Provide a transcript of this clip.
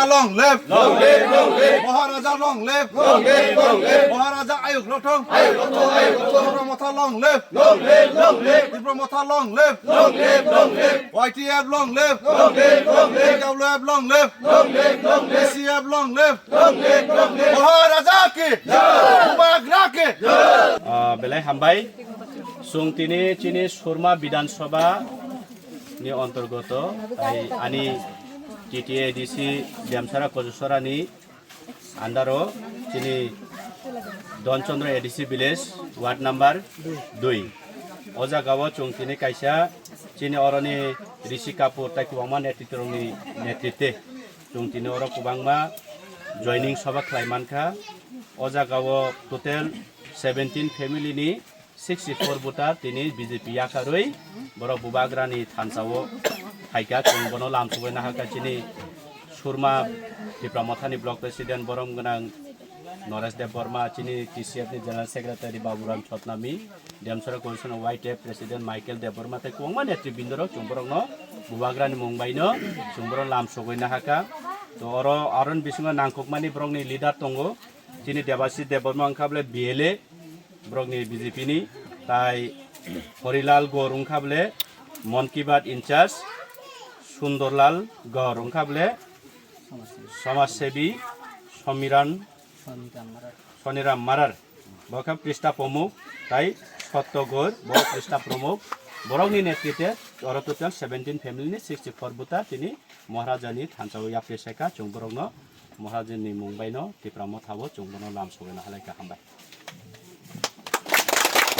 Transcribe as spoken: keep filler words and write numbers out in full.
Long live! Long live! Long live! Maharaja long live! Long live! Long live! Maharaja Ayuk Lothong! Ayuk Lothong! Ayuk Lothong! Tipra Motha long live! Long live! Long live! Tipra Motha long live! Long live! Long live! Y T F long live! Long live! Long live! T W F long live! Long live! Long live! T C F long live! Long live! Long live! Maharaja ki! Jai! Bubagra ki! Jai! Ah, belai hambai. Chwng tini chini Surma Bidhan Sabha ni antargoto, tai ani T T A D C Demsara Kojusora ni under o chini Donchandra A D C village ward number dui. O jaga o chwng tini kaisa chini oroni Rishi Kapoor tai kwbangma netritwrokni netritwe chwng tini oro kwbangma joining sabha khlai mankha. O jaga o total seventeen family ni sixty four voter tini B J P yakarwi borok Bubagrani thansa o phaikha, chwng bono lamsogwi nahakha chini Surma Tipra Mothani block president borom gwnang Noresh Debbarma, chini T C F ni general secretary Baburam Chotnami, Demsara Coalition Y T F president Michael Debbarma tei kwbangma netribindorok chwng borokno Bubagrani mung baino chwng borok lamsogwi nahakha. To oro aron bisingo nangkukmani borokni leader tongo, chini Debasi Debbarma wngkha bole B L A, borokni B J P ni, tai Horilal Gor wngkha bole Mon Ki Baat in charge, Sundorlal Gor wngkha bole Samaj Sebi, Somiran, Soniram Marar, bo khe Krista Pramuk, tai Sotto Gor, bo Krista Pramuk, borokni netritwe oro total seventeen family ni sixty four voter tini Maharaja ni thansa o yapri saikha, chwng borokno Maharaja ni mung baino Tipra Motha o chwng bono lamsogwi nahalaikha, hambai.